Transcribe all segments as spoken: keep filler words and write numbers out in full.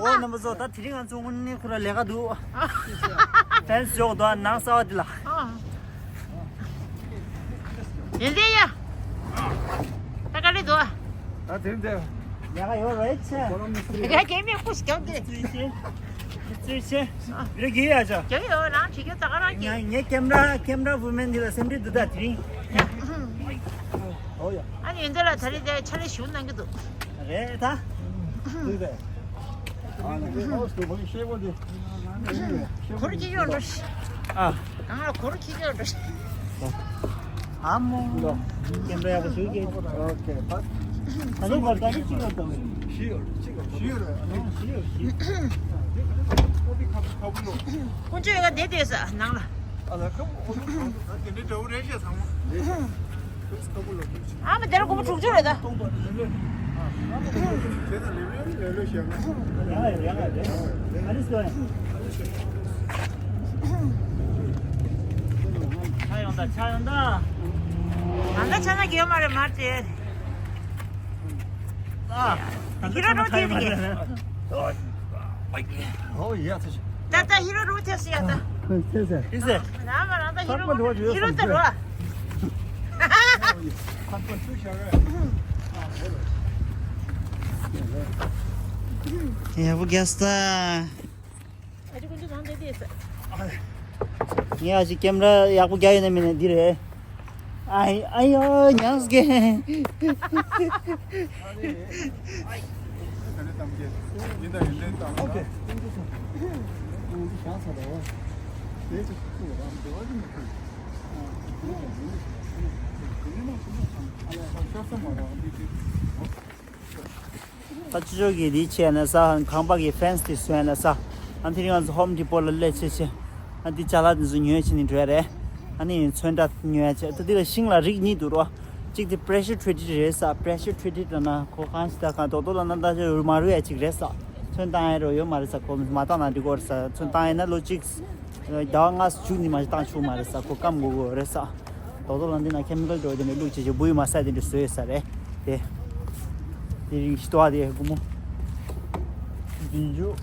ཨོ་རྣམ་པ་ཚོ། ད་དེ་རིང་ང་ཚོ་དངོས་གནས་ཁོ་ར་ལས་ཀ་འདུག་ཕན་སུ་ཡོག་དོ་ནང་གསར་བ་འདི་ལ། ཡོན་ཏན་ཡ། ད་ག་རེ་འདུག་ད་དེ་འདྲ། ལས་ཀ་ཡོད་རེད་ཆེ། ལས་ཀ་གེ་མི་ཁུ་སྐྱོང་གི། ཙུའི་ཆེ། ཙུའི་ཆེ། རེ་གི་ཡ་ཆ། རྒྱ་ཡོད་རང་བྱེད་རྒྱུ་ད་ག་རང་གི། ངས་ངས་ཀེམ་ར་ཀེམ་ར་བུ་མེན་འདི་ལ་སེམས་ཁྲལ་འདུག་ད་དེ་རིང་། ཨོ་ཡ། ཨ་ནི་ཡོན་ཏན་ལ་ད་རེས་དེ་ཕྱག་ལས་ཞུ་གནང་གི་འདུག་རེད་ད། འདུག་པས། ཨ་ནི་ཨོ་སྟོ་བོ་ཤེ་བོ་དེ། གུར་གྱི་ཡོད་འགྲོ། ཨ། གང་ལ་གུར་གྱི་ཡོད་འགྲོ། ཨ་མོ། ཀེམ་ར་ཡག་པོ་ཞུ་གི། ཨོ་ཁེ་པ། ད་ནི་བར་ད་ནི་གཅིག་ཡོད་དམ། བཞི་ཡོད་གཅིག་ཡོད། བཞི་ཡོད་བཞི་ཡོད་བཞི། ཀུན་སྤྱོད་ཡོད་ཀ་བསྡད་བསྡད་ས་ནང་ལ། ཨ་ལ་ཁ་བོ་ཨོ་ནུ་ཨོ་ནུ་ད་དེ་འདྲའི་འདྲ་བོ་རེད་ཤག་ཚང་མ། ཨ་མ་དེ་ལ་སྒོར་མོ་དྲུག་ཅུ་རེད་ད། ཆ་ཡོང་ད་ཆ་ཡོང་ད། ང་ད་ཆ་ན་གི་ཡོད་མ་རེད་མར་དེ། ཨ། ཧི་རོ་རོ་ཐེབས་ཀྱི། ཨོ་ཡ་ཚེ་ཤི། ད་ད་ཧི་རོ་རོ་ཐེབས་སི་ཡ་ད། ཁོས་ཚེ་ཚེ། ཨི་ཟེ། ན་མ་རང་ད་ཧི་རོ་ཧི་རོ་ད་རོ། ཡ་བུ་རྒྱ་སྟ། ཨ་ཅི་ཀུན་ཏུ་ནང་དེ་དེ་ཟེར། ངས་ཨ་ཅི་ཀེམ་ར་ཡག་པོ་རྒྱག་ཡོད་ན་མིན་ན་འདི་རེད། ཨ་ཡ་ཨ་ཡ་ཉག་གེ། ད་ཅི་ཅོག་གི་འདི་བྱས་ན་ས་ཁང་པ་གི་ཕེན་སི་དེ་བཟོས་ན་ས། ཨ་དེ་རིང་ང་ཚོ་ཧོམ་ཌི་པོ་ལ་སླེབས་བྱས་བྱས། ཨ་འདི་ཅ་ལག་འདི་ཚོ་ཉོས་བྱས་ནས་འགྲོ་ཡ་རེད། ཨ་ནི་ཚོན་ཁྲ་ཉོ་ཡ་བྱས། ད་འདི་ལ་ཤིང་ལ་རིགས་གཉིས་འདུག་རོ། གཅིག་དེ་པི་རེ་ཤར་ཊི་རི་ཊེཌ་རེད་ས། པི་རེ་ཤར་ཊི་རི་ཊེཌ་ལབ་ན་ཁོ་གང་ཞིག་ད་གང་རྡོག་རྡོག་ལབ་ན་ད་ཅི་མ་རུལ་ཡ་གཅིག་རེད་ས། ཚོན་བཏང་ཡ་རོ་ཡོད་མ་རེད་ས། ཁོ་མ་བཏང་ན་འགྲིག་གོ་རེད་ས། ཚོན་བཏང་ཡ་ན་ལོ་གཅིག་ཟླ་བ་ལྔ་བཅུ་ནི་མ་ཞིག་བཏང་ཆོག་མ་རེད་ས། ཁོ་སྐམ་དགོས་གོ་རེད་ས། རྡོག་རྡོག་ལ་འདི་ན་ཁེ་མི་ཀལ་འགྲོ་དེ་འདྲ་བླུགས་བྱས་བྱས་འབུ་ཡི་མ་ཟ་དེ་འདྲ་བཟོས་ཡོད་ས་རེད་དེ། དེ་རིང་ཤི་ཏོ་ཨ་དེ་སྒོར་མོ་བདུན་ཅུ་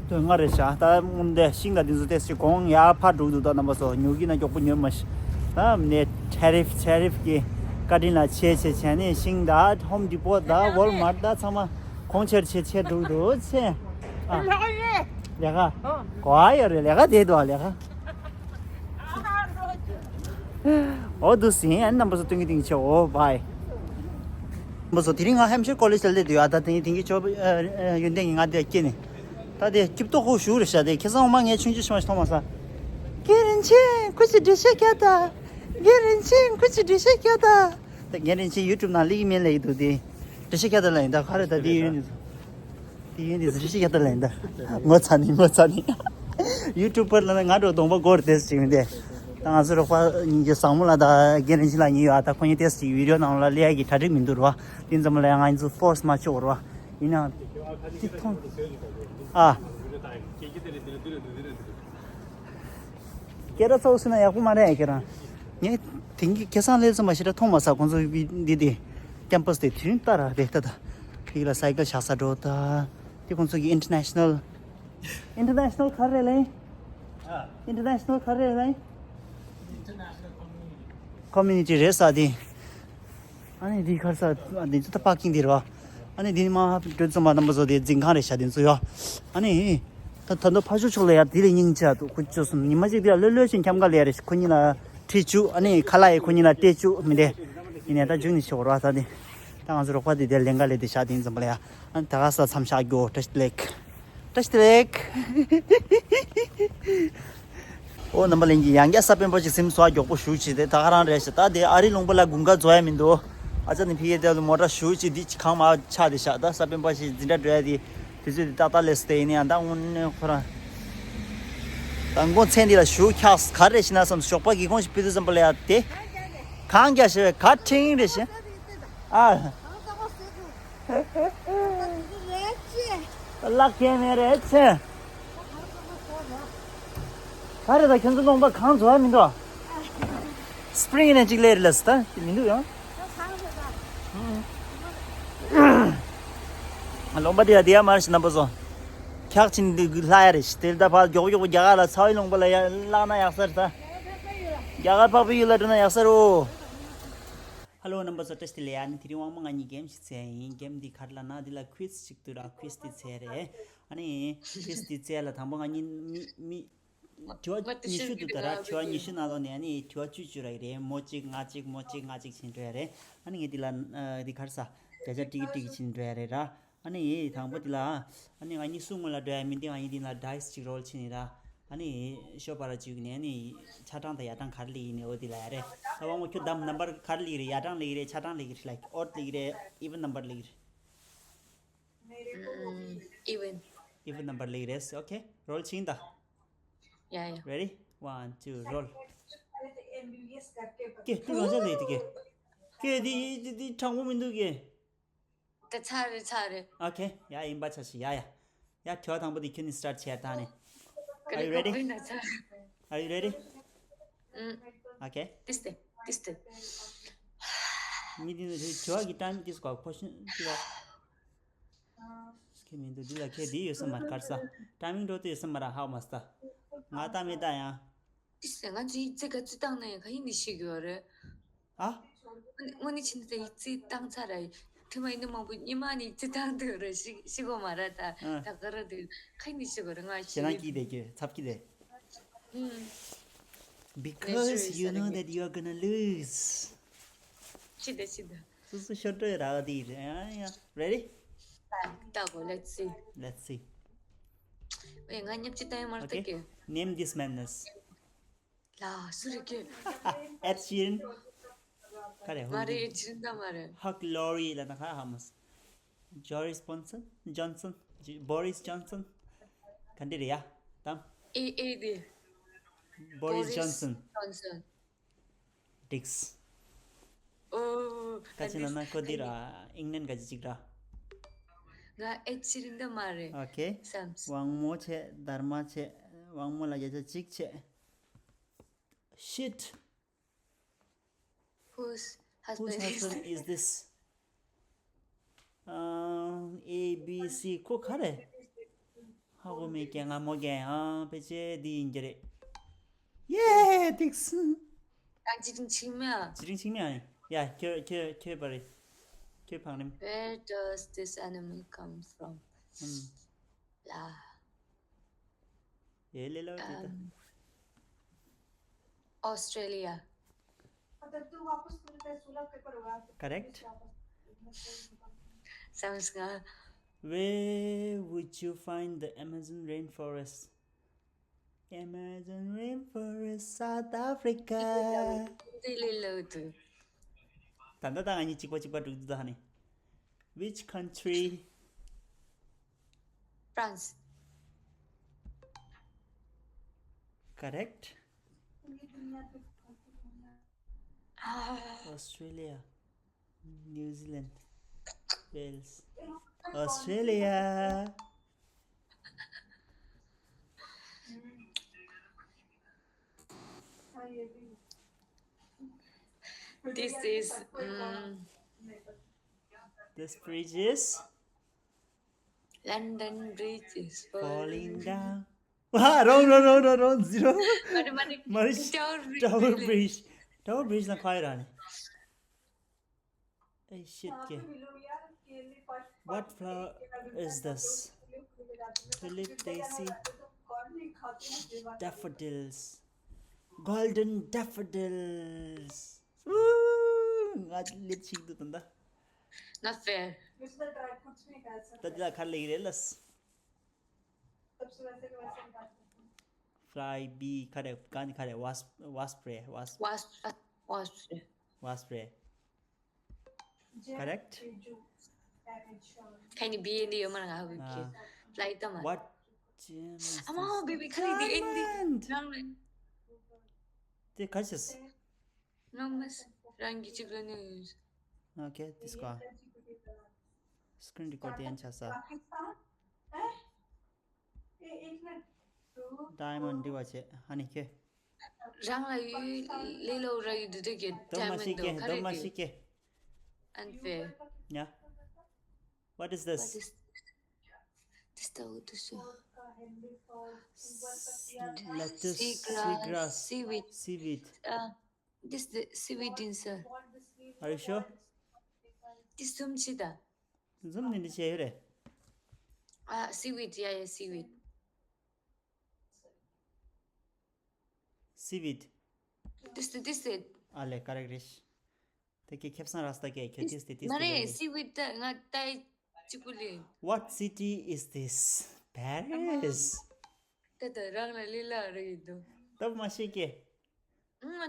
དོན་ལྔ་རེད་ཤག་ད་སྔོན་དེ་ཤིང་དང་དེ་ཚོ་ཏོག་ཙམ་གོང་ཡར་འཕར་འགྲོ་གི་འདུག་ད་རྣམ་པ་ཚོ་ཉོ་གི་ན་མགྱོགས་པོ་ཉོས་མ་ཤི། ད་ནས་ཊེ་རིཕ་ཊེ་རིཕ་གི་བཀའ་དྲིན་ལ་ཆེ་ཆེ་བྱས་ནས་ཤིང་དང་ཧོམ་ཌི་པོ་དང་ཝོལ་མར་ཊི་དང་ཚང་མ་གོང་ཆེར་ཆེ་ཆེ་འགྲོ་གི་འདུག་ཆེ། ཨ་ལས་ཀ་ཡོད། ལས་ཀ་གོ་ཨ་ཡོད་རེད། ལས་ཀ་དེ་འདུག་ཨ་ལས་ཀ་ཨོ་དུ་སིན་ཨན་རྣམ་པ་ཚོ་སྟོན་གྱི་སྟོན་གྱི་ཆེ། ཨོ་བའི་རྣམ་པ་ཚོ་དེ་རིང་ང་ཧེམ་ཤར་ཀོ་ལེཇ་ལ་སླེབས་འདུག་ཡ། ད་དེ་དེང་གི་ཆོ་ཡོན་ཏན་གྱི་ང་དེ་སྐྱེས་ནས་ད་དེ་སྐྱིབ་ཏོ་ཁོ་ཞུ་རེ་ཤ་དེ་ཁེ་སང་མ་ངས་ཆུང་ཆུང་ཞིག་མ་ཞིག་མཐོང་མ་ས། རྒན་རིན་ཆེན་ཁུ་ཆུ་འདྲི་ཤེས་ཀྱ་ད། རྒན་རིན་ཆེན་ཁུ་ཆུ་འདྲི་ཤེས་ཀྱ་ད། ད་རྒན་རིན་ཆེན་ཡུ་ཊུབ་ནང་སླེབས་ཀྱི་མིན་ལབ་ཀྱི་འདུག་དེ་འདྲི་ཤེས་ཀྱ་ད་ལ་ཡིན་ད་ག་རེ་ད་དེ་ཡོད་ནི། དེ་ཡིན་དེ་ཟེར་ཞིག་ཡ་ད་ལན་ད། ངོ་ཚ་ནི་ངོ་ཚ་ནི། ཡུ་ཊུབ་པར་ལ་ང་འགྲོ་གདོང་པ་སྒོར་དེ་ཟེར་ཅིག་མི་འདས། ད་ང་ཚོ་རོགས་པ་ཉིན་གྱི་བཟང་མོ་ལ་ད་རྒན་རིན་ཆེན་ལ་ཉིན་ཡོད་ཨ། ད་ཁོ་གཉིས་དེ་ཟེར་ཅིག་བི་ཌི་ཡོ་ནང་ལ་སླེབས་ཡ་གི་གྲ་སྒྲིག་མི་འདུག་རོ། དེ་ཙམ་ལ་ཡང་ང་ཚོ་ཕོར་སི་མ་ཆོག་རོ། ཡིན་ནའང་། ཅིག་མཐོང་། ཨ། སྐད་སྒྲ་ཚ་བོ་ཟེར་ན་ཡག་པོ་མ་རེད་ཁྱེད་རང་། ངས་དེང་གི་ཁ་སང་སླེབས་ཙམ་མ་ཤེས་ར་མཐོང་མ་ས་ཁོང་ཚོ་འདི་དེ། ཀེམ་པ་སི་དེ་དེ་རིང་ལྟ་ར་རེད་ད་ད། ཕིག་ལ་སའི་ཀལ་བཞག་ས་འགྲོ་ད། དེ་ཁོང་ཚོ་གི་ཨིན་ཊར་ནེ་ཤ་ནལ། ཨིན་ཊར་ནེ་ཤ་ནལ་ག་རེ་ལེ། ཨིན་ཊར་ནེ་ཤ་ནལ་ག་རེ་ལེ། ཁོ་མུ་ནི་ཊི་རེད་ས་དེ། ཨ་ནི་འདི་ཁར་ས་འདི་ཚོ་ད་པར་ཀིང་འདི་རེད་བ། ཨ་ནི་འདི་མ་སྤྲོད་ཙམ་པ་རྣམ་པ་ཚོ་དེ་འཛིན་ཁང་རེད་ཤག་འདི་ཚོ་ཡོ། ཨ་ནི། ད་ད་དུང་ཕ་ཤུལ་ཕྱོགས་ལ་ཡར་དེ་ལས་སྙིང་རྗེ་འདུག་ཁོ་ཚོ་གསུམ་ཉི་མ་གཅིག་དེ་ལ་ལྷོད་ལྷོད་བཞིན་འཁྱམ་ག་ལ་ཡ་རེད། ཁོ་གཉིས་ལ་ཁྲིད་བཅུག་ཨ་ནི་ཁ་ལག་ཡི་ཁོ་གཉིས་ལ་སྤྲད་བཅུག་མི་འདྲ། ཡིན་ནའི་ད་འཇུག་ནི་ཤོར་བ་ད་དེ། ད་ང་ཚོ་རོགས་པ་དེ་དེ་ལེན་ག་ལས་དེ་ཤག་དེ་ཡིན་ཙམ་པ་ལ་ཡ། ཨ་ནི་ད་ག་ས་མཚམས་བཞག་རྒྱུ་བཀྲ་ཤིས་བདེ་ལེགས། བཀྲ་ཤིས་བདེ་ལེགས། ཨོ་རྣམ་པ་ལྷན་རྒྱས། ཡང་བསྐྱར་ས་སྤེན་པ་ཞིག་སིམ་སོ་མགྱོགས་པོ་ཞུ་ཅིག་དེ་ད་ག་རང་རེད་ཤག་ད་དེ་ཨ་རི་ལུང་པ་ལ་དགུན་ཁ་རྫོགས་ཡ་མི་འདུག་ཨ་ཅག་ནི་ཕི་ཡེ་དེ་ལ་མོ་ཊ་ཞུ་ཅིག་འདི་གང་མ་ཆགས་དེ་ཤག་ད་ས་སྤེན་པ་ཞིག་འཛིན་གྲྭ་འགྲོ་ཡ་དེ་དུས་ཚོད་དེ་ཏག་ཏག་ལས་སུ་དེ་ཡིན་ཡང་ད་དངོས་གནས་ཁོ་རང་ད་མགོ་མཚན་འདི་ལ་ཞུ་འཁྱགས་ག་རེ་ཞིག་ན་བསམ་ཞོགས་པ་གི་གོང་ཞིག་ཕི་དུས་ཙམ་པ་ལ་ཡ་དེ་གང་རྒྱ་ཞེ་བའི་ག་ཕྲེང་རེ་ཞིག་ཨ། ལག་གས་མེད་རེད་ཆེ། ག་རེ་ད་ཁྱོད་ཚོ་ལུང་པ་གང་འཛོལ་མི་འདུག་སི་པི་རིང་ནས་གཅིག་སླེབས་རེད་ལ་སི་ད་མི་འདུག་ཡང་། ལུང་པ་དེ་ཡ་དེ་ཡ་མར་ཞིག་རྣམ་པ་ཚོ། འཁྱག་ཕྱིན་འདི་ལྷ་ཡ་རེད། དེ་ལྟ་ཕར་མགྱོགས་མགྱོགས་རྒྱ་གར་ལ་ཚ་བའི་ལུང་པ་ལ་ཡ་བརླག་ན་ཡག་ས་རེད་ད། རྒྱ་གར་འཕགས་པའི་ཡུལ་ལ་འགྲོ་ན་ཡག་ས་རེད་འོ། ཧ་ལོ་རྣམ་པ་ཚོ་བཀྲ་ཤིས་བདེ་ལེགས། ཨ་ནི་དེ་རིང་དབང་མོ་ང་གཉིས་གེམ་ཞིག་རྩེ་ཡིན། གེམ་འདི་ག་རེ་ལབ་ན་འདི་ལ་ཁུའིས་ཞིག་འདུག་ར། ཁུའིས་འདི་རྩེ་རེད། ཨ་ནི་ཁུའིས་འདི་རྩེ་ལ་དང་པོ་ང་གཉིས་མི་མི་དྲི་བ་ཉི་ཤུ་འདུག་ད་ར། དྲི་བ་ཉི་ཤུ་ནང་ལོགས་ནས་ཨ་ནི་དྲི་བ་བཅུ་བཅུ་རག་གི་རེད། མོ་གཅིག་ང་གཅིག་མོ་གཅིག་ང་གཅིག་བྱས་འགྲོ་ཡ་རེད། ཨ་ནི་ངས་འདི་ལ་ཨ་འདི་ག་རེ་ཟ་བརྒྱ་ཆ་ཀྲིག་ཀྲིག་བྱས་འགྲོ་ཡ་རེད་ར། ཨ་ནི་དང་པོ་འདི་ལ་ཨ་ནི་ང་གཉིས་སུ་སྔོན་ལ་འགྲོ་ཡ་མིན་འདི། ང་གཉིས་འདི་ལ་ཌའིས་ཅིག་རོལ་བྱས་ནས་ར། ཨ་ནི་ཤོ་པ་ར་བཅུག་ནས་ཨ་ནི་ཆ་གྲངས་དང་ཡ་གྲངས་ག་རེ་སླེབས་ཡིན་ནས་འོ་འདི་ལ་ཡ་རེད། ཨ་དབང་མོ་ཁྱོད་ད་ནམ་བར་ག་རེ་སླེབས་ཀྱི་རེད། ཡ་གྲངས་སླེབས་ཀྱི་རེད། ཆ་གྲངས་སླེབས་ཀྱི་རེད། ལའིཀ་ཨོཌ་སླེབས་ཀྱི་རེད། ཨི་ཝན་ནམ་བར་སླེབས་ཀྱི་རེད། ཨིབ་ཨིན། ཨིབ་ཨིན་ནམ་བར་སླེབས་རེད། ཨོ་ཁེ། རོལ་བྱིན་ད། ཡ་ཡ། Ready? One, two, roll. ཀེ་ཏུ་རང་ཅག་ལས་དེ་ཀེ། ཀེ་དེ་དེ་དེ་དྲང་པོ་མི་འདུག་ཀེ། དེ་ཚར་རེད་ཚར་རེད། ཨོ་ཁེ། ཡ་ཡིན་པ་ཆ་ཞིག་ཡ་ཡ། ཡ་དྲི་བ་དང་པོ་དེ་ཁྱོད་ནས་སི་ཊར་ཊི་བྱས་ད་ནི། Are you ready? Are you ready? ཨུམ། Okay. ཏིས་ཏེ། ཏིས་ཏེ། མི་དེ་ནི་དྲི་བ་གི་ཊའི་མིང་ཏིས་ཀོ་ཁོ་ཤིན་དྲི་བ། སྐད་མི་འདུག་འདི་ལ་ཁྱེད་འདི་ཡོད་ས་མ་རེད། ག་རེ་ཟ། ཊའི་མིང་འགྲོ་དུས་ཡོད་ས་མ་རེད། ཧའོ་མ་སྟ། ང་ལྟ་མི་ལྟ་ཡང་། ཏིས་ཏེ། ང་ཚོའི་ཡིག་ཚད་ག་ཚོད་བཏང་ན་ཡང་ག་ཡིན་ནི་ཤེས་གི་ཡོད་རེད། ཨ། དངོས་གནས་བྱས་ན་ད་ཡིག་ཚད་བཏང་ཚར་ར། ཐེངས་མ་ཡིན་ན་མང་པོ་སྔོན་མ་ནས་ཡིག་ཚད་བཏང་འདུག་ར། ཤི་ཤི་གོ་མ་ར་ད། ཨ། ད་ག་ར་འདུག་ག་ཡིན་ནི་ཤེས་གི་རེད། ང་ཞེད་སྣང་སྐྱེས་བསྡད་ཀྱི་ཚབ་ཀྱི་རེད། ཨུམ། Because you know that you are gonna lose. ཤི་ད་ཤི་ད། སོ་སོ་ཤོར་འགྲོ་ཡ་རག་དེ་ཡིན། ཡ་ཡ། Ready? ད་ད་གོ། Let's see. Let's see. ཨེ་ང་ཉབ་ཅི་ད་ཡ་མར་ད་Okay. ཀྱི། Name this madness. ལ་སུ་རེད་ཀྱི། Ed Sheeran. ག་རེ། མ་རེད། Ed Sheeran ད་མ་རེད། Hugh Laurie ལ་ན་ཁ་ཧ་མ་སི། Joris Bonson Johnson. Boris Johnson. ག་འདྲ་རེད་ཡ། དམ། ཨེ་ཨེ་དེ། Boris Johnson. Johnson. འགྲིགས། ཨོ། ཁ་ཆེ་ན་ན་ཁོ་འདི་ར། ཨིང་ལན་ག་ཅི་ཅིག་ར། ང་ཨེ་ཆི་རིན་ད་མ་རེད། ཨོ་ཁེ། སམས། དབང་མོ་ཆེ། དར་མ་ཆེ། དབང་མོ་ལ་བརྒྱ་ཆ་གཅིག་ཆེ། Shit. Whose Whose husband is husband is this? Um, A B C ཁོ་ག་རེ། ཧ་གོ་མེད་ཀྱང་ང་མོ་རྒན་ཨང་ཕལ་ཆེར་འདི་ཡིན་གྱི་རེད། ཡེ་ཏིགས། ད་ཅི་རིང་ཆིག་མེ་ཨ། ཅི་རིང་ཆིག་མེ་ཨ་ནི། ཡ་ཁྱོད་ཁྱོད་ཁྱོད་པ་རེད། ཁྱོད་འཕང་རིམ། Where does this animal come from? ཨམ། ལ། ཡེ་ལེ་ལོ་ཏི་ཏ། Um, Australia. Correct. Sounds good. Where would you find the Amazon rainforest? Amazon rainforest, South Africa. ལེ་ལོ་ཏི། ད་ད་ད་ང་གཉིས་གཅིག་པ་གཅིག་པ་འགྲིག་འདུག་ད་ཧ་ནི། Which country? France. Correct. Ah. Australia. New Zealand. Wales. Australia. This is, um, This bridge is London Bridge is falling falling down. Wow, wrong, wrong, wrong, wrong, wrong, zero. Mari, mari. Mari, Tower Bridge. Tower Bridge. Tower Bridge na khai rani. Hey, shit, ke. What flower is this? Tulip, daisy, daffodils. Golden daffodils. Woo! Nga lit chik du tanda. Not fair. Tadi la khar legi relas. Fly bee, khare, kani khare, wasp, wasp re, wasp. Wasp, wasp re. Wasp re. Correct? Kani bee ni yomar nga hawi ki. Ah. Fly tama. What gem is Ama, this? Baby, khali di endi. Diamond. Diamond. Te kachis? Namas, rangi chik rani. Okay, this ka. Screen record yan chasa. Diamond diwa che, honey ke. Rang la yu, lilo ra yu dide ke. Doma diamond shi ke, do, khare doma ke. Shi ke. Unfair. Yeah. What is this? What is this? This the Udusu. Lettuce, Seagrass, seagrass, seaweed. Seaweed. Uh, this the seaweed inside. Are you sure? This sumchida. འཛུམ་ནི་འདི་བྱས་ཡོད་རེད། Ah, seaweed, yeah, yeah, seaweed. Seaweed. This the this the. ཨ་ལེ་correct རེད། དེ་ཀའི་ཁེ་བཟང་རག་སྟ་ཀའི་ཁྱོད་ཏིས་ཏེ་ཏིས་མ་རེད། ཏེ། Seaweed ད་ང་ཏའི་གཅིག་པུ་ལེ། What city is this? Paris. ད་ད་རང་ལ་ལི་ལ་རེད་དོ། ཏབ་མ་ཤེས་ཀྱེ།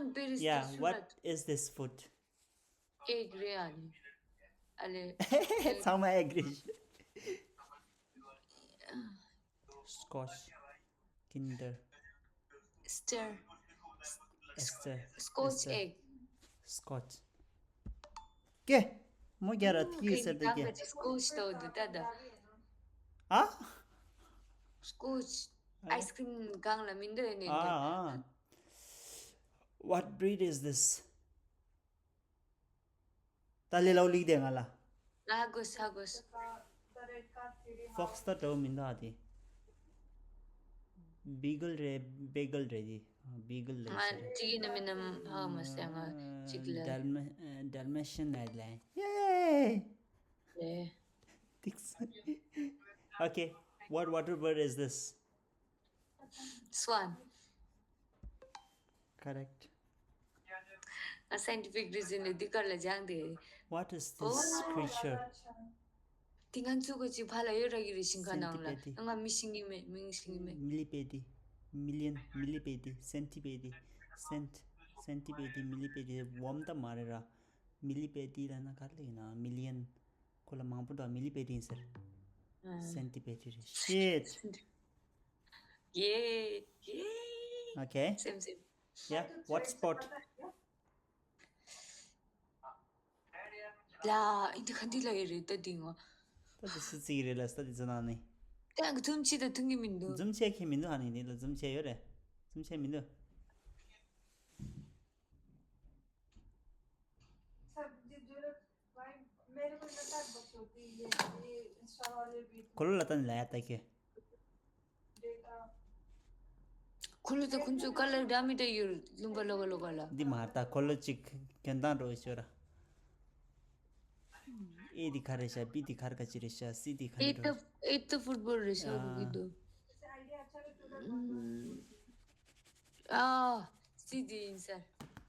ང་པེ་རིས། Yeah, what is this food? Egg རེད་ཨ་ནི། ཨ་ལེ། ཚང་མ་agree. Scotch, Kinder, Stir. Esther. Scotch Esther. Egg. Scotch. ཀེ། མོ་རྒྱ་ར་ཐིག་ཡོད་ཟེར་དེ་ཀེ། Scotch ད་འོ་དུ་ད་ད། ཨ། Scotch ice cream གང་ལ་མི་འདོད་ནས་ཨ། འདོད། ཨ། What breed is this? ད་ལེ་ལའོ་ལིག་དེ་ང་ལ། ཧ་གོས་ཧ་གོས། Fox ད་འདྲ་བོ་མི་འདུག་ཨ་དེ། Beagle རེད། Bagel རེད་དེ། Beagle ལ་ང་གཅིག་ཡིན་ན་མིན་ན་ཧ་མ་སེ་ང་གཅིག་ལ། Dalma- Dalmatian ལ་ལ། Yay! ལེ། ཏིགས། Okay, what water bird is this? Swan. Correct. ང་scientific reason ལ་འདི་གར་ལ་སྦྱངས་ཏེ། What is this creature? དེ་ང་ཚོ་གི་ཅིག་ཕ་ལ་ཡོད་ར་གི་རེད་ཞིང་ཁ་ནང་ལ། Centipede. ང་མི་ཤེས་ཀྱི་མེད། མིང་ཤེས་ཀྱི་མེད། Millipede. Million. Millipede. Centipede. Cent. Centipede. Millipede. འོམ་ད་མ་རེད་ར། Millipede ལ་ན་ག་རེ་ལ་ཡིན་ན། Million. ཁོ་ལ་མང་པོ་འདུག Millipede ཡིན་ཟེར། Centipede རེད། Shit. ཡེ་ཡེ། Okay. སེམས་སེམས། Yeah. What sport? ལ་ཨི་འདི་ག་འདི་ལ་ཡོད་རེད་ད་འདི་ངོ་། ད་དེ་སུ་བརྩི་གི་རེད་ལ་ས་དེ་ཚོ་ནང་ནས། ད་ང་འཛུམ་ཆི་ད་ཐུང་གི་མི་འདུག་འཛུམ་ཆེ་ཁྱེད་མི་འདུག་ཧ་ནི་ནི་ལ་འཛུམ་ཆེ་ཡོད་རེད། འཛུམ་ཆེ་མི་འདུག सर, जी, जरूरत भाई, मेरे को इतना टाइम बस होती है, ये इंस्टा वाले भी। ཁོ་ལོ་ལ་ད་ནི་ལ་ཡ་ད་ཁྱེད། डेटा। ཁོ་ལོ་ད་ཁོ་ཚོ་ཀ་ལར་འདྲ་མི་འདྲ་ཡོད། ལུང་པ་ལོ་ག་ལོ་ག་ལ། འདི་མ་ད་ཁོ་ལོ་ཅིག་གན་དང་འགྲོ་ཤོར། ཨེ་འདི་ག་རེད་ཤག་པི་འདི་ག་རེ་ག་ཅི་རེད་ཤག་སི་འདི་ག་རེ་ཨེ་ཏི་འགྲོ། ཨེ་ཏི་ཕུཊ་བོལ་རེད་ཤག་གི་འདུག इससे आइडिया अच्छा लगता है। ཨ་སི་འདི་ཡིན་ས།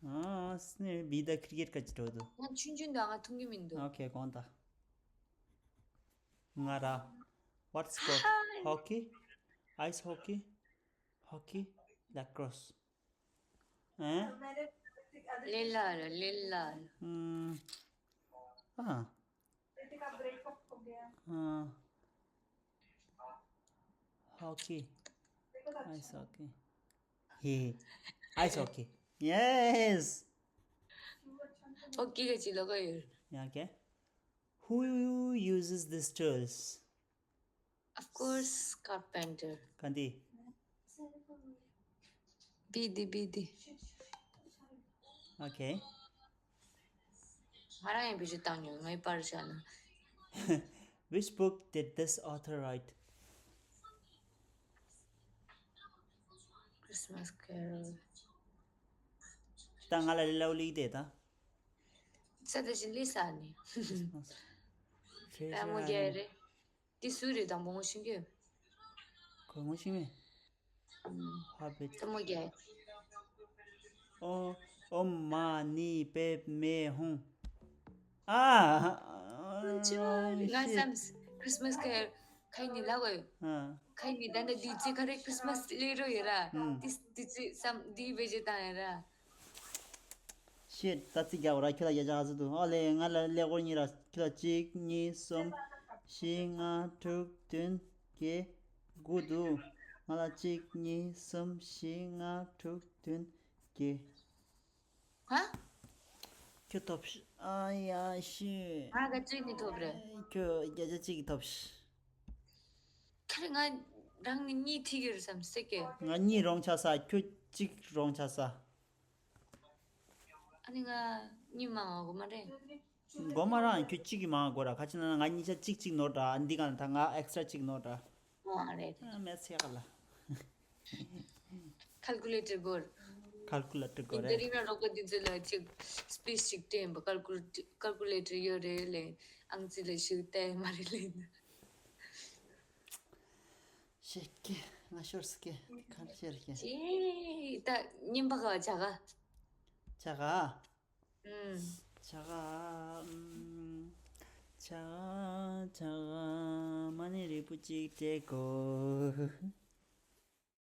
ཨ་སི་ནི་བི་ད་ཁྲི་ཀེཊ་ག་ཅི་འགྲོ་འདུག་ང་ཆུང་ཆུང་འདྲ་ང་ཐུང་གི་མི་འདུག་ཨོ་ཁེ་གོང་ད། ང་ར། What sport? Hockey? Ice hockey? Hockey? Lacrosse? ཨེ། मैंने ལེ་ལ་ལ་ལེ་ལ་ལ། ཨམ། ཨ། बेटे का ब्रेकअप हो गया। ཨ། Hockey. Ice hockey. Hey. Ice hockey. Yes. ཨོ་ཀི་ག་ཅི་ལོ་ག་ཡོད། Yeah, okay. Who uses these tools? Of course, carpenter. ག་འདི། བི་དི་བི་དི། Okay. ང་རང་ཡང་བི་ཇུ་བཏང་ཡོད། ངའི་པར་བཞག་ན། Which book did this author write? Christmas Carol. ད་ང་ལ་ལའོ་ལིག་དེ་ད། ས་ད་ཞིག་ལི་ས་ནི། Treasure ད་མོ་རྒྱལ་རེད། འདི་སུ་རེད་དང་པོ་ངོ་ཤེས་ཀྱི། ཁོ་ངོ་ཤེས་མེད། Hobbit. ད་མོ་རྒྱལ། ཨོ། ཨོ་མ་ནི་པེ་མེ་ཧུང་། ཨ། ང་བསམ། Christmas Carol ཁ་ནི་ལ་གོ་ཡོད། ཨ། ཁ་ནི་ད་ནི་དུས་ཚོད་ག་རེ་Christmas ལེ་རོ་ཡོད་ར། ཨུམ། དུས་དུས་ཚོད་བསམ་འདི་བེད་སྤྱོད་བཏང་ཡོད་ར། ཤེད་ད་ཙི་རྒྱག་ར་ཁྱོད་ལ་ཡ་ཅག་ཨ་ཙི་འདུག་ཨ་ལེ་ང་ལ་ཀླད་ཀོར་གཉིས་ར་ཁྱོད་ལ་གཅིག་གཉིས་གསུམ་བཞི་ལྔ་དྲུག་བདུན་བརྒྱད་དགུ་འདུག་ང་ལ་གཅིག་གཉིས་གསུམ་བཞི་ལྔ་དྲུག་བདུན་བརྒྱད། ཧ། ཁྱོད་ཐོབ་ཤི། ཨ་ཡ་ཤི། ང་ག་ཚོད་ནི་ཐོབ་རེད། ཁྱོད་བརྒྱ་ཆ་གཅིག་གི་ཐོབ་ཤི། ཁ་རེ་ང་རང་ནི་གཉིས་ཐིག་ཡོད་བསམ་སྲིད་ཀྱི། ང་གཉིས་རོང་ཆ་ས་ཁྱོད་གཅིག་རོང་ཆ་ས། ཨ་ནི་ང་གཉིས་མང་བ་གོ་མ་རེད། མགོ་མ་རང་ཁྱོད་གཅིག་གི་མང་གོ་ར་ཁ་ཆེ་ན་ང་གཉིས་ཆ་གཅིག་གཅིག་ནོར་འདྲ་འདི་ག་ན་ད་ང་extra་གཅིག་ནོར་འདྲ། ཨ་རེད། ཨ་མེད་ཚེ་ག་ལ། ཁལ་ཀུ་ལེ་ཊར་སྐོར། ཁལ་ཀུ་ལེ་ཊར་སྐོར་རེད། དེ་རིང་ན་རོགས་པ་འདི་ཚོ་ལ་ཅིག་སི་པིཆ་ཅིག་སྤྲད་ཡིན་པ། ཁལ་ཀུ་ཁལ་ཀུ་ལེ་ཊར་ཡོད་རེད་ལས། ཨང་རྩིས་ལ་ཞིག་བལྟས་མ་རེད་ལས། ཤེས་ཀྱི་ང་ཤོར་སི་ཀྱི་གར་ཤེར་ཀྱི། ཅེས་ད་སྙིམ་པ་ག་བྱ་ག་བྱ་ག་ཨུམ། བྱ་ག་ཨུམ། བྱ་ག་བྱ་ག་མ་ཎི་རིལ་བུ་གཅིག་སྤྲད་དགོས།